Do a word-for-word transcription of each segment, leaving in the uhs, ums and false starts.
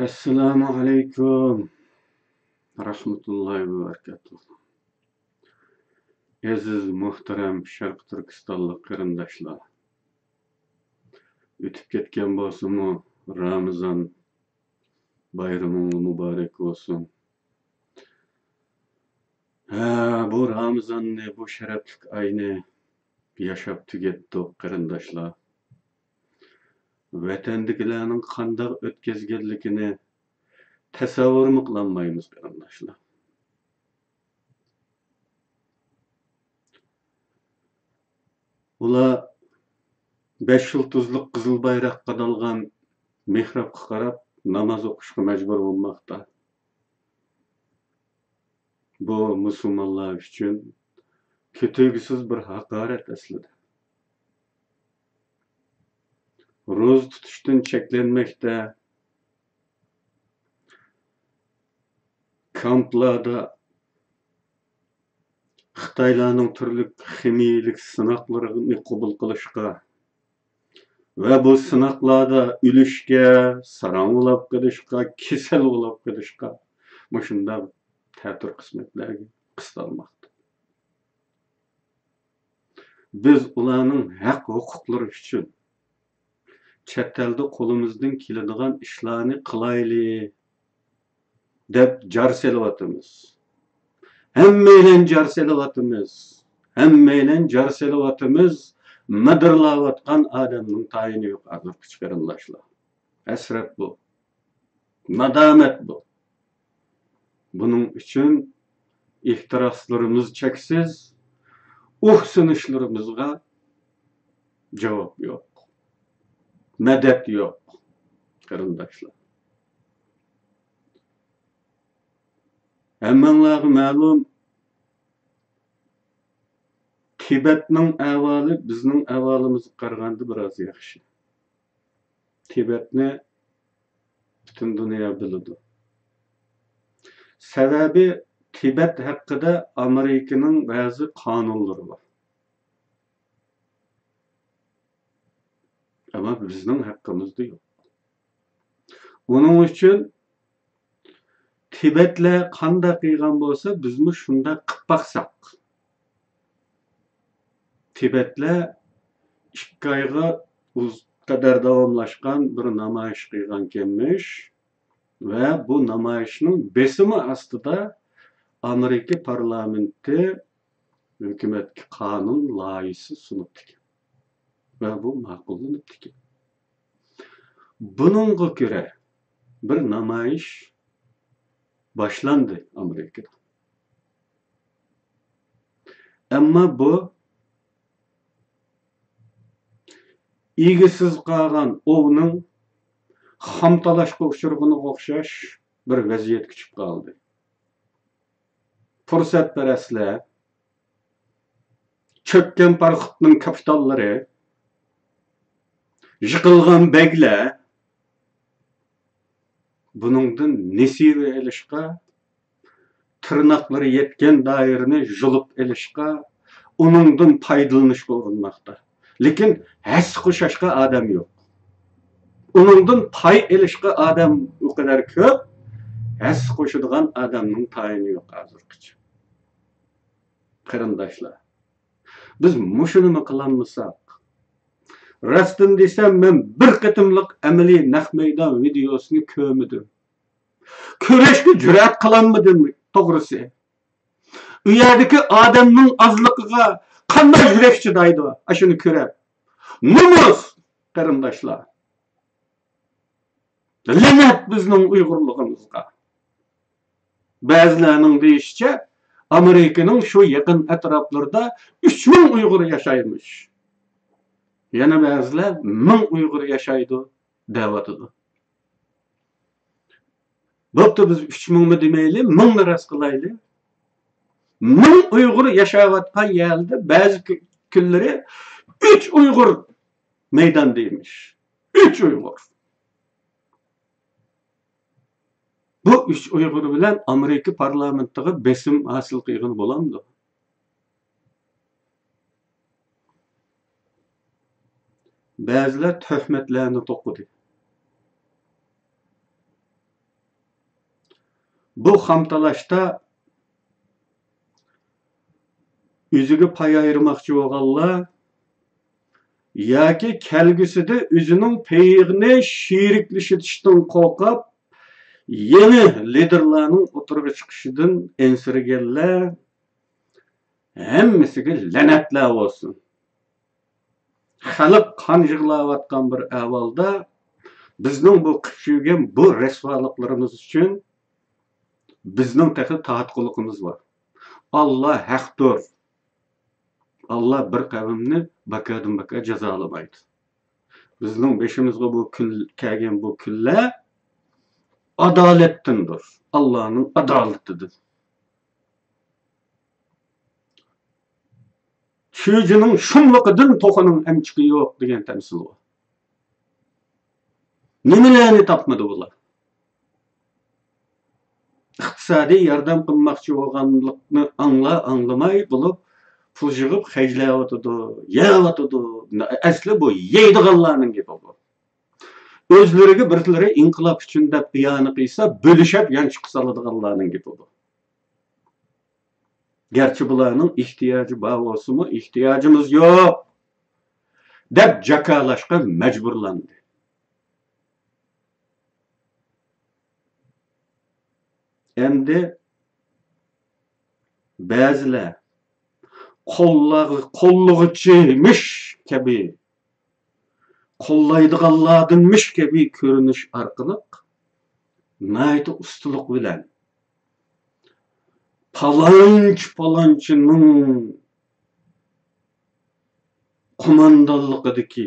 ئەسسالامۇ ئەلەيكۇم رەھمەتۇللاھى ۋە بەرىكاتۇھ. ئەزىز، مۇھتەرەم شەرقىي تۈركىستانلىق قېرىنداشلار، ئۆتۈپ كەتكەن بولسىمۇ، رامىزان بايرىمىڭلار مۇبارەك بولسۇن. ھە، بۇ رامىزاننى، بۇ شەرەپلىك ئاينى ياشاپ تۈگەتتۇق، قېرىنداشلار. ۋەتەندىكىلەرنىڭ قانداق ئۆتكۈزگەنلىكىنى تەسەۋۋۇرمۇ قىلالمايمىز، قېرىنداشلار. ئۇلار بەش يۇلتۇزلۇق قىزىل بايراق قادالغان مېھرابقا قاراپ ناماز ئوقۇشقا مەجبۇر بولماقتا. بۇ مۇسۇلمانلار ئۈچۈن كۆتۈرگۈسىز بىر ھاقارەت ئەسلىدە. روزا تۇتۇشتىن چەكلەنمەكتە، كامپلاردا خىتايلارنىڭ تۈرلۈك خىمىيەلىك سىناقلىرىنى قوبۇل قىلىشقا ۋە بۇ سىناقلاردا ئۆلۈشكە، ساراڭ بولاپ قېلىشقا، كېسەل بولاپ قېلىشقا، مۇشۇنداق تەتۈر قىسمەتلەرگە قىستالماقتا. بىز ئۇلارنىڭ ھەق ھوقۇقلىرى ئۈچۈن چەت ئەلدە قولىمىزدىن كېلىدىغان ئىشلارنى قىلايلى دەپ جار سېلىۋاتىمىز. ھەممەيلەن جار سېلىۋاتىمىز. ھەممەيلەن جار سېلىۋاتىمىز. مىدىرلاۋاتقان ئادەمنىڭ تايىنى يوق ھازىرقىچە، قېرىنداشلار. ھەسرەت بۇ. نادامەت بۇ. بۇنىڭ ئۈچۈن ئېھتىراسلىرىمىز چەكسىز، ئۇھسىنىشلىرىمىزغا جاۋاب يوق، مەدەت يوق، قېرىنداشلار. ھەممىڭلارغا مەلۇم، تىبەتنىڭ ئەھۋالى بىزنىڭ ئەھۋالىمىزغا قارىغاندا بىراز ياخشى. تىبەتنى پۈتۈن دۇنيا بىلىدۇ. سەۋەبى، تىبەت ھەققىدە ئامېرىكىنىڭ بەزى قانۇنلىرى بار. ئەمما بىزنىڭ ھەققىمىزدە يوق. ئۇنىڭ ئۈچۈن تىبەتلەر قانداق قىلغان بولسا، بىزمۇ شۇنداق قىلىپ باقساق. تىبەتلەر ئىككى ئايغا ئۇز-، قەدەر داۋاملاشقان بىر نامايىش قىلغانكەنمىش ۋە بۇ نامايىشنىڭ بېسىمى ئاستىدا ئامېرىكا پارلامېنتى ھۆكۈمەتكە قانۇن لايىھىسى سۇنۇپتىكەن ۋە بۇ ماقۇللىنىپتىكەن. بۇنىڭغا كۆرە، بىر نامايىش باشلاندى ئامېرىكىدا. ئەمما بۇ ئىگىسىز قالغان ئوۋنىڭ خام تالاشقا ئۇچرىغىنىغا ئوخشاش بىر ۋەزىيەتكە چۈشۈپ قالدى. پۇرسەتپەرەسلەر، چۆككەن پاراخوتنىڭ كاپىتانلىرى، يىقىلغان بەگلەر بۇنىڭدىن نېسىۋە ئېلىشقا، تىرناقلىرى يەتكەن دائىرىنى يۇلۇپ ئېلىشقا، ئۇنىڭدىن پايدىلىنىشقا ئۇرۇنماقتا. لېكىن ھەسسە قوشاشقا ئادەم يوق. ئۇنىڭدىن پاي ئېلىشقا ئادەم ئۇ قەدەر كۆپ، ھەسسە قوشىدىغان ئادەمنىڭ تايىنى يوق ھازىرغىچە. قېرىنداشلار، بىز مۇشۇنىمۇ قىلالمىساق، راستىنى دېسەم، مەن بىر قېتىملىق ئەمەلىي نەق مەيدان ۋىدېئوسىنى كۆرمىدىم. كۆرۈشكە جۈرئەت قىلالمىدىم، توغرىسى. ئۇ يەردىكى ئادەمنىڭ ئازلىقىغا قانداق يۈرەك چىدايدۇ، ئاشۇنى كۆرۈپ. نومۇس، قېرىنداشلار. لەنەت بىزنىڭ ئۇيغۇرلۇقىمىزغا. بەزىلەرنىڭ دېيىشىچە، ئامېرىكىنىڭ شۇ يېقىن ئەتراپلىرىدا ئۈچ مىڭ ئۇيغۇر ياشايمىش. يەنە بەزىلەر مىڭ ئۇيغۇر ياشايدۇ دەۋاتىدۇ. بوپتۇ، بىز ئۈچ مىڭمۇ دېمەيلى، مىڭنى راست قىلايلى. مىڭ ئۇيغۇر ياشاۋاتقان يەردە بەزى كۈ-، كۈنلىرى ئۈچ ئۇيغۇر مەيدان دېيىمىش. ئۈچ ئۇيغۇر. بۇ ئۈچ ئۇيغۇر بىلەن ئامېرىكا پارلامېنتىغا بېسىم ھاسىل قىلغىلى بولامدۇ؟ بەزىلەر تۆھمەتلەرنى توقۇدى. بۇ خام تالاشتا ئۆزىگە پاي ئايرىماقچى بولغانلار ياكى كەلگۈسىدە ئۆزىنىڭ پېيىنى شېرىكلىشىشتىن قورقۇپ، يېڭى لىدېرلارنىڭ ئوتتۇرىغا چىقىشىدىن ئەنسىرىگەنلەر ھەممىسىگە لەنەتلەر بولسۇن. خەلق قان يىغلاۋاتقان بىر ئەھۋالدا بىزنىڭ بۇ قىلىپ يۈرگەن بۇ رەسۋالىقلىرىمىز ئۈچۈن بىزنىڭ تېخى تارتقۇلۇقىمىز بار. ئاللا ھەقتۇر. ئاللا بىر قەۋمنى بىكاردىن بىكار جازالىمايدۇ. بىزنىڭ بېشىمىزغا بۇ كۈن كەلگەن بۇ كۈنلەر ئادالەتتىندۇر. ئاللانىڭ ئادالىتىدىن. چۈجىنىڭ شۇملۇقىدىن توخۇنىڭ ئەمچىكى يوق دېگەن تەمسىل بار. نېمىلەرنى تاپمىدى بۇلار؟ ئىقتىسادىي ياردەم قىلماقچى بولغانلىقنى ئاڭلا-ئاڭلىماي بولۇپ، پۇل يىغىپ خەجلەۋاتىدۇ، يەۋاتىدۇ. ئەسلى بۇ يەيدىغانلارنىڭ گېپى بۇ. ئۆزلىرىگە بىرلىرى ئىنقىلاب ئۈچۈن دەپ ئىئانە قىلسا، بۆلۈشۈپ يانچۇققا سالىدىغانلارنىڭ گېپى بۇ. گەرچە بۇلارنىڭ ئېھتىياجى بار بولسىمۇ، ئېھتىياجىمىز يوق دەپ جاكارلاشقا مەجبۇرلاندى. ئەمدى بەزىلەر قوللىغۇچىمىش كەبى، قوللايدىغانلاردىنمىش كەبى كۆرۈنۈش ئارقىلىق ناھايىتى ئۇستىلىق بىلەن پالانچى پالانچىنىڭ قوماندانلىقىدىكى،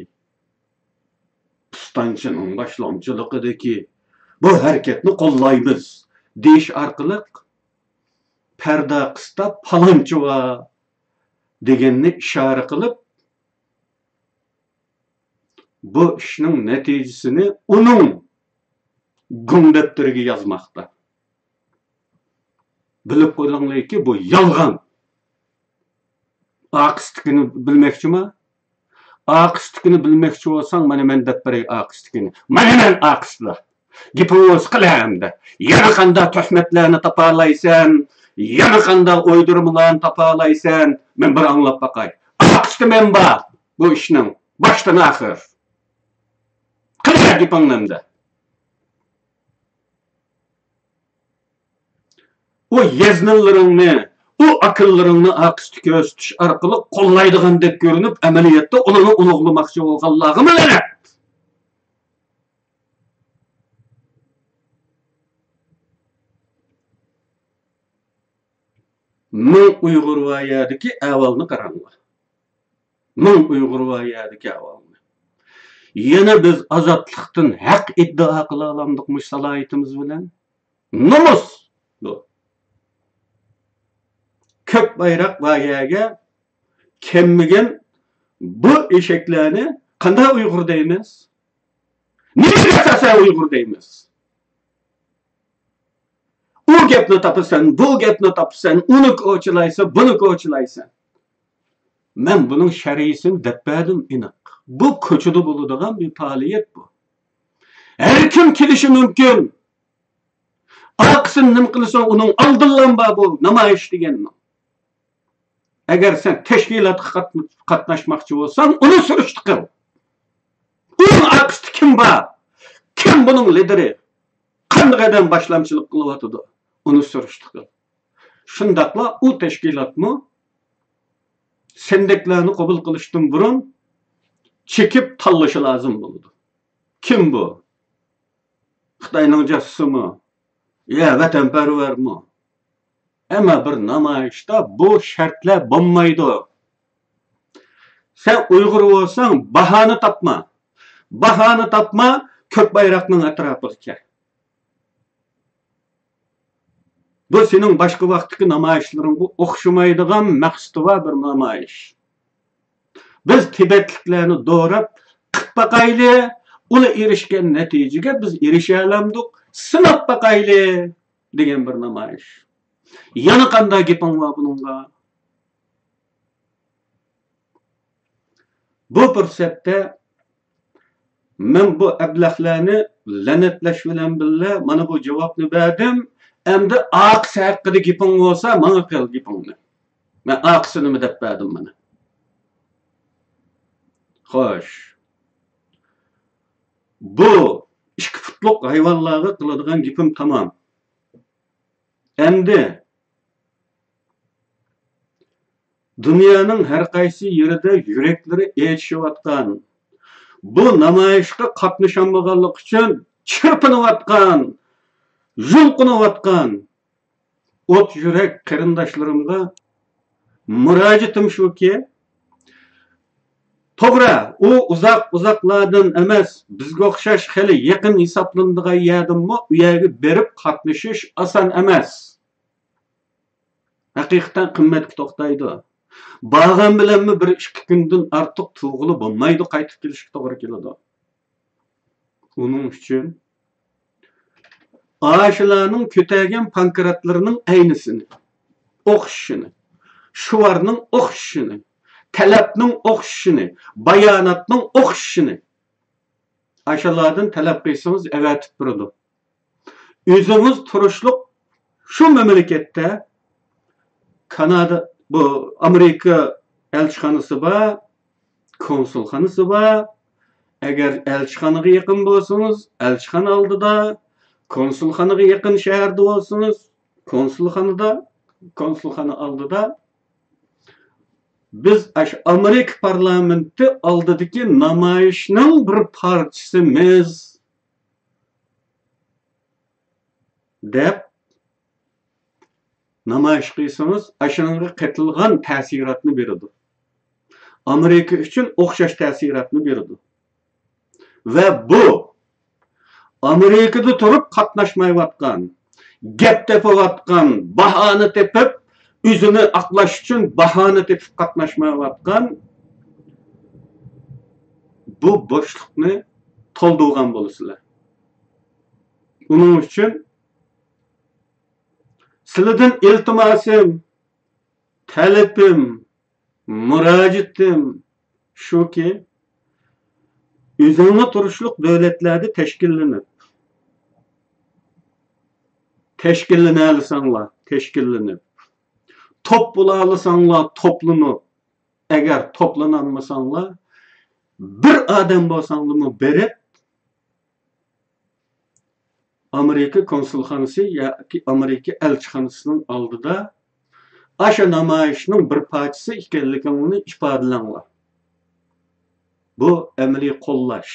پۇستانچىنىڭ باشلامچىلىقىدىكى بۇ ھەرىكەتنى قوللايمىز دېيىش ئارقىلىق پەردە قىستا پالانچى بار دېگەننى ئىشارە قىلىپ، بۇ ئىشنىڭ نەتىجىسىنى ئۇنىڭ گۇڭ دەپتىرىگە يازماقتا. بىلىپ قويۇڭلاركى، بۇ يالغان. ئاقىستىكىنى بىلمەكچىما؟ ئاقىستىكىنى بىلمەكچى بولساڭ، مانا مەن دەپ بېرەي ئاقىستىكىنى. مانا مەن ئاقىستا. گېپىڭ بولسا قىل ئەمدى. يەنە قانداق تۆھمەتلەرنى تاپالايسەن، يەنە قانداق ئويدۇرمىلارنى تاپالايسەن، مەن بىر ئاڭلاپ باقاي. ئاقىستى مەن بار بۇ ئىشنىڭ باشتىن ئاخىر. قىل گېپىڭنى ئەمدى. ئۇ يەزمىنلىرىڭنى، ئۇ ئاكىلىرىڭنى ئاقىستى كۆرسىتىش ئارقىلىق قوللايدىغاندەك كۆرۈنۈپ، ئەمەلىيەتتە ئۇلارنى ئۇلۇغلىماقچى بولغانلارغىمۇ لەنەت. مىڭ ئۇيغۇر بار يەردىكى ئەھۋالنى قاراڭلار. مىڭ ئۇيغۇر بار يەردىكى ئەھۋالنى. يەنە بىز ئازادلىقتىن ھەق ئىددىئا قىلالامدۇق مۇشۇ سالاھىيىتىمىز بىلەن؟ نومۇس بۇ. كۆك بايراق بار يەرگە كەممىگەن بۇ ئېشەكلەرنى قانداق ئۇيغۇر دەيمىز؟ نېمىگە ئاساسەن ئۇيغۇر دەيمىز؟ ئۇ گەپنى تاپىسەن، بۇ گەپنى تاپىسەن، ئۇنى كوچىلايسەن، بۇنى كوچىلايسەن. مەن بۇنىڭ شەرھىسىنى دەپ بەردىم ئېنىق. بۇ كوچىدا بولىدىغان بىر پائالىيەت بۇ. ھەر كىم كېلىشى مۇمكىن. ئارقىسىنى نېمە قىلىسەن، ئۇنىڭ ئالدىنلا بار بۇ نامايىش دېگەننىڭ. ئەگەر سەن تەشكىلاتقا قات-، قاتناشماقچى بولساڭ، ئۇنى سۈرۈشتە قىل. ئۇنىڭ ئارقىسىدا كىم بار؟ كىم بۇنىڭ لىدىرى؟ قانداق ئادەم باشلامچىلىق قىلىۋاتىدۇ؟ ئۇنى سۈرۈشتە قىل. شۇنداقلا ئۇ تەشكىلاتمۇ سەندەكلەرنى قوبۇل قىلىشتىن بۇرۇن چېكىپ تاللىشى لازىم بولىدۇ. كىم بۇ؟ خىتاينىڭ جاسۇسىمۇ؟ يا ۋەتەنپەرۋەرمۇ؟ ئەمما بىر نامايىشتا بۇ شەرتلەر بولمايدۇ. سەن ئۇيغۇر بولساڭ، باھانە تاپما. باھانە تاپما، كۆك بايراقنىڭ ئەتراپىغا كەل. بۇ سېنىڭ باشقا ۋاقىتتىكى نامايىشلىرىڭغا ئوخشىمايدىغان مەقسىتى بار بىر نامايىش. بىز تىبەتلىكلەرنى دوراپ قىپ باقايلى، ئۇلار ئېرىشكەن نەتىجىگە بىز ئېرىشەلەمدۇق، سىناپ باقايلى دېگەن بىر نامايىش. يەنە قانداق گېپىڭ بار بۇنىڭغا؟ بۇ پۇرسەتتە مەن بۇ ئەبلەخلەرنى لەنەتلەش بىلەن بىللە، مانا بۇ جاۋابنى بەردىم. ئەمدى ئارقىسى ھەققىدە گېپىڭ بولسا، ماڭا قىل گېپىڭنى. مەن ئارقىسى نېمە دەپ بەردىم مانا. خوش. بۇ ئىككى پۇتلۇق ھايۋانلارغا قىلىدىغان گېپىم تامام. ئەمدى دۇنيانىڭ ھەر قايسى يېرىدە يۈرەكلىرى ئېچىشىۋاتقان، بۇ نامايىشقا قاتنىشالمىغانلىقى ئۈچۈن چىرپىنىۋاتقان، يۇلقۇنۇۋاتقان ئوت يۈرەك قېرىنداشلىرىمغا مۇراجىئىتىم شۇكى، توغرا، ئۇ ئۇزاق-ئۇزاقلاردىن ئەمەس، بىزگە ئوخشاش خېلى يېقىن ھېسابلىنىدىغان يەردىنمۇ ئۇ يەرگە بېرىپ قاتنىشىش ئاسان ئەمەس. ھەقىقەتەن قىممەتكە توختايدۇ. بارغان بىلەنمۇ بىر ئىككى كۈندىن ئارتۇق تۇرغىلى بولمايدۇ، قايتىپ كېلىشكە توغرا كېلىدۇ. ئۇنىڭ ئۈچۈن ئاشۇلارنىڭ كۆتەرگەن پانكراتلىرىنىڭ ئەينىسىنى، ئوخشىشىنى، شوئارنىڭ ئوخشىشىنى، تەلەپنىڭ ئوخشىشىنى، باياناتنىڭ ئوخشىشىنى ئاشۇلاردىن تەلەپ قىلسىڭىز ئەۋەتىپ بېرىدۇ. ئۆزىڭىز تۇرۇشلۇق شۇ مەملىكەتتە كانادا، بۇ ئامېرىكا ئەلچىخانىسى بار، كونسۇلخانىسى بار. ئەگەر ئەلچىخانىغا يېقىن بولسىڭىز، ئەلچىخانا ئالدىدا، كونسۇلخانىغا يېقىن شەھەردە بولسىڭىز، كونسۇلخانىدا، كونسۇلخانا ئالدىدا. بىز ئاشۇ ئامېرىكا پارلامېنتى ئالدىدىكى نامايىشنىڭ بىر پارچىسىمىز دەپ نامايىش قىلسىڭىز، ئاشۇنىڭغا قېتىلغان تەسىراتنى بېرىدۇ. ئامېرىكا ئۈچۈن ئوخشاش تەسىراتنى بېرىدۇ. ۋە بۇ ئامېرىكىدا تۇرۇپ قاتناشمايۋاتقان، گەپ تېپىۋاتقان، باھانە تېپىپ، ئۆزىنى ئاقلاش ئۈچۈن باھانە تېپىپ قاتناشمايۋاتقان بۇ بوشلۇقنى تولدۇرغان بولىسىلەر. ئۇنىڭ ئۈچۈن سىلەردىن ئىلتىماسىم، تەلىپىم، مۇراجىئىتىم شۇكى، ئۆزۈڭلار تۇرۇشلۇق دۆلەتلەردە تەشكىللىنىپ، تەشكىللىنەلىسەڭلار، تەشكىللىنىپ، توپ بولالىساڭلار، توپلىنىپ، ئەگەر توپلىنالمىساڭلار، بىر ئادەم بولساڭلارمۇ بېرىپ، ئامېرىكا كونسۇلخانىسى ياكى ئامېرىكا ئەلچىخانىسىنىڭ ئالدىدا ئاشۇ نامايىشنىڭ بىر پارچىسى ئىكەنلىكىڭلارنى ئىپادىلەڭلار. بۇ ئەمەلىي قوللاش.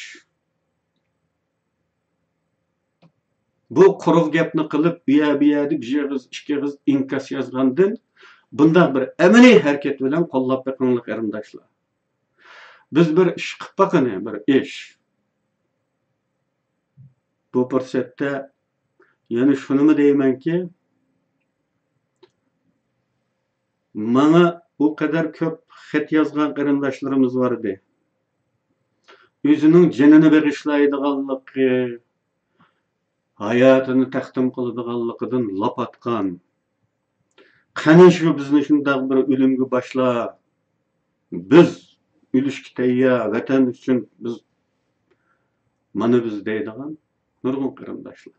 بۇ قۇرۇق گەپنى قىلىپ، ئۇ يەر، بۇ يەردە بىر ئېغىز، ئىككى ئېغىز ئىنكاس يازغاندىن، بۇنداق بىر ئەمەلىي ھەرىكەت بىلەن قوللاپ بېقىڭلار، قېرىنداشلار. بىز بىر ئىش قىلىپ باقىنى، بىر ئىش. بۇ پۇرسەتتە يەنە شۇنىمۇ دەيمەنكى، ماڭا ئۇ قەدەر كۆپ خەت يازغان قېرىنداشلىرىمىز بار ئىدى. ئۆزىنىڭ جېنىنى بېغىشلايدىغانلىقى، ھاياتىنى تەقدىم قىلىدىغانلىقىدىن لاپ ئاتقان، قېنى شۇ بىزنى شۇنداق بىر ئۆلۈمگە باشلاپ، بىز ئۆلۈشكە تەييار، ۋەتەن ئۈچۈن بىز مانا بىز دەيدىغان نۇرغۇن قېرىنداشلار.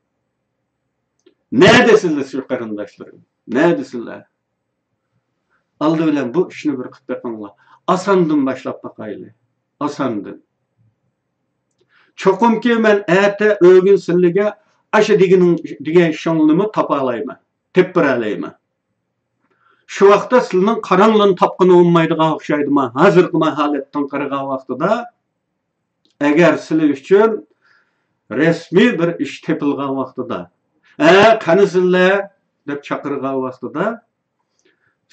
نەدىسىلەر شۇ قېرىنداشلىرىم؟ نەدىسىلەر؟ ئالدى بىلەن بۇ ئىشنى بىر قىلىپ بېقىڭلار. ئاساندىن باشلاپ باقايلى. ئاساندىن. چوقۇمكى مەن ئەتە ئۆگۈن سىلىگە ئاشۇ دېگىنىڭ، دېگەن ئىشىڭلىمۇ تاپالايمەن، تېپىپ بېرەلەيمەن. شۇ ۋاقىتتا سىلىنىڭ قاراڭلىرىنى تاپقىلى بولمايدىغان ئوخشايدىما؟ ھازىرقىما ھالەتتىن قارىغان ۋاقتىدا، ئەگەر سىلى ئۈچۈن رەسمىي بىر ئىش تېپىلغان ۋاقتىدا، ھە، قېنى سىلەر دەپ چاقىرغان ۋاقتىدا،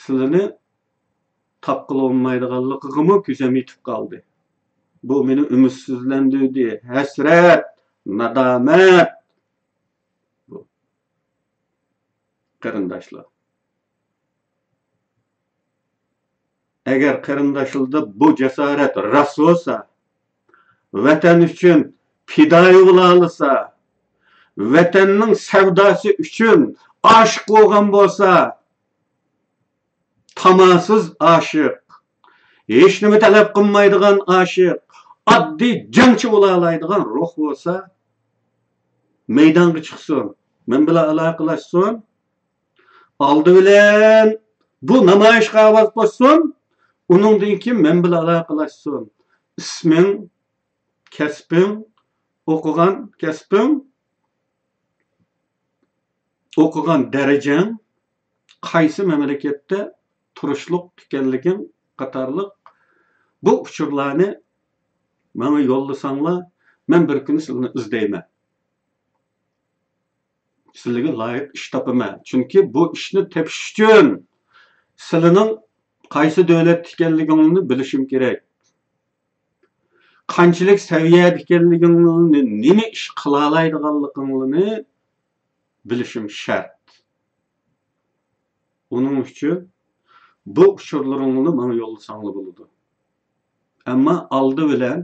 سىلىنى تاپقىلى بولمايدىغانلىقىغىمۇ كۆزۈم يېتىپ قالدى. بۇ مېنى ئۈمىدسىزلەندۈردى. ھەسرەت، نادامەت. بۇ. قېرىنداشلار. ئەگەر قېرىنداشلىرىدا بۇ جاسارەت راست بولسا، ۋەتەن ئۈچۈن پىدائىي بولالىسا، ۋەتەننىڭ سەۋداسى ئۈچۈن ئاشىق بولغان بولسا، تاماسىز ئاشىق، ھېچنېمە تەلەپ قىلمايدىغان ئاشىق، ئاددىي جەڭچى بولالايدىغان روھ بولسا، مەيدانغا چىقسۇن، مەن بىلەن ئالاقىلەشسۇن، ئالدى بىلەن بۇ نامايىشقا ئاۋاز قوشسۇن، ئۇنىڭدىن كېيىن مەن بىلەن ئالاقىلەشسۇن. ئىسمىڭ، كەسپىڭ، ئوقۇغان كەسپىڭ، ئوقۇغان دەرىجەڭ، قايسى مەملىكەتتە تۇرۇشلۇق ئىكەنلىكىڭ قاتارلىق بۇ ئۇچۇرلارنى ماڭا يوللىساڭلار، مەن بىر كۈنى سىلىنى ئىزدەيمەن. سىلىگە لايىق ئىش تاپىمەن. چۈنكى بۇ ئىشنى تېپىش ئۈچۈن سىلىنىڭ قايسى دۆلەتتە ئىكەنلىكىڭلارنى بىلىشىم كېرەك. قانچىلىك سەۋىيەدە ئىكەنلىكىڭلارنى، نېمە ئىش قىلالايدىغانلىقىڭلارنى بىلىشىم شەرت. ئۇنىڭ ئۈچۈن بۇ ئۇچۇرلىرىڭلارنى ماڭا يوللىساڭلار بولىدۇ. ئەمما ئالدى بىلەن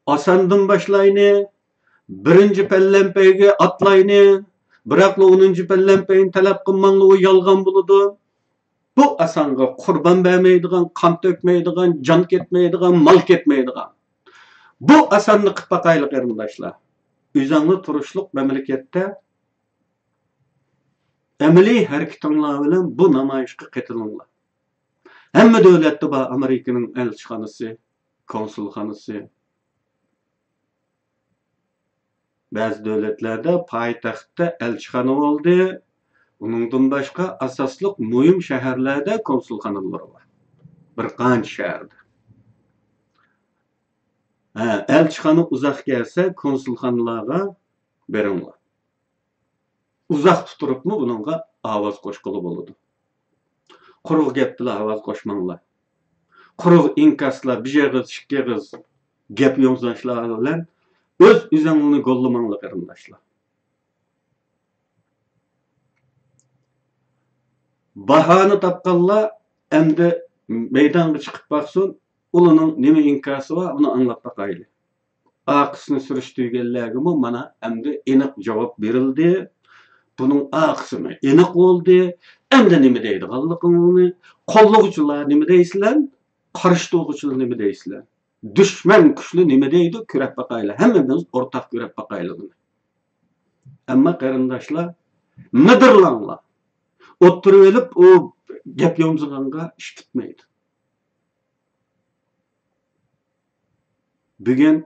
ئاساندىن باشلايلى، بىرىنچى پەلەمپەيگە ئاتلايلى، بىراقلا ئونىنچى پەلەمپەينى تەلەپ قىلماڭلار، ئۇ يالغان بولىدۇ. بۇ ئاسانغا قۇربان بەرمەيدىغان، قان تۆكمەيدىغان، جان كەتمەيدىغان، مال كەتمەيدىغان بۇ ئاساننى قىلىپ باقايلى، قېرىنداشلار. ئۆزۈڭلار تۇرۇشلۇق مەملىكەتتە ئەمەلىي ھەرىكىتىڭلار بىلەن بۇ نامايىشقا قېتىلىڭلار. ھەممە دۆلەتتە بار ئامېرىكىنىڭ ئەلچىخانىسى، كونسۇلخانىسى. بەزى دۆلەتلەردە پايتەختتە ئەلچىخانا بولدى. ئۇنىڭدىن باشقا ئاساسلىق مۇھىم شەھەرلەردە كونسۇلخانىلىرى بار. بىر قانچە شەھەردە. ھە، ئەلچىخانا ئۇزاق كەلسە، كونسۇلخانىلارغا بېرىڭلار. ئۇزاقتا تۇرۇپمۇ بۇنىڭغا ئاۋاز قوشقىلى بولىدۇ. قۇرۇق گەپ بىلەن ئاۋاز قوشماڭلار. قۇرۇق ئىنكاسلار، بىر ئېغىز، ئىككى ئېغىز گەپ يومزاشلار بىلەن ئۆز-ئۆزۈڭلارنى گوللىماڭلار، قېرىنداشلار. باھانە تاپقانلار ئەمدى مەيدانغا چىقىپ باقسۇن، ئۇلارنىڭ نېمە ئىنكاسى بار، ئۇنى ئاڭلاپ باقايلى. ئارقىسىنى سۈرۈشتۈرگەنلەرگىمۇ مانا ئەمدى ئېنىق جاۋاب بېرىلدى. بۇنىڭ ئارقىسىمۇ ئېنىق بولدى. ئەمدى نېمە دەيدىغانلىقىڭلارنى، قوللىغۇچىلار نېمە دەيسىلەر، قارشى تۇرغۇچىلار نېمە دەيسىلەر، دۈشمەن كۈچلۈك نېمە دەيدۇ، كۆرۈپ باقايلى. ھەممىمىز ئورتاق كۆرۈپ باقايلى بۇنى. ئەمما قېرىنداشلار، مىدىرلاڭلار. ئوتتۇرىۋېلىپ ئۇ گەپ يومزىغانغا ئىش پۈتمەيدۇ. بۈگۈن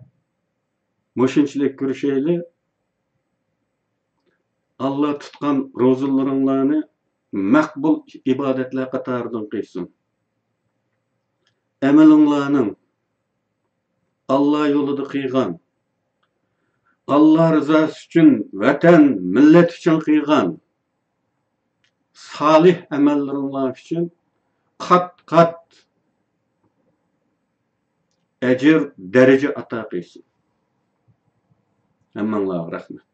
مۇشۇنچىلىك كۆرۈشەيلى. ئاللا تۇتقان روزىلىرىڭلارنى مەقبۇل ئىبادەتلەر قاتارىدىن قىلسۇن. ئەمىلىڭلارنىڭ ئاللا يولىدا قىلغان، ئاللا رىزاسى ئۈچۈن، ۋەتەن، مىللەت ئۈچۈن قىلغان سالىھ ئەمەللىرىڭلار ئۈچۈن قات-قات ئەجىر، دەرىجە ئاتا قىلسۇن. ھەممىڭلارغا رەھمەت.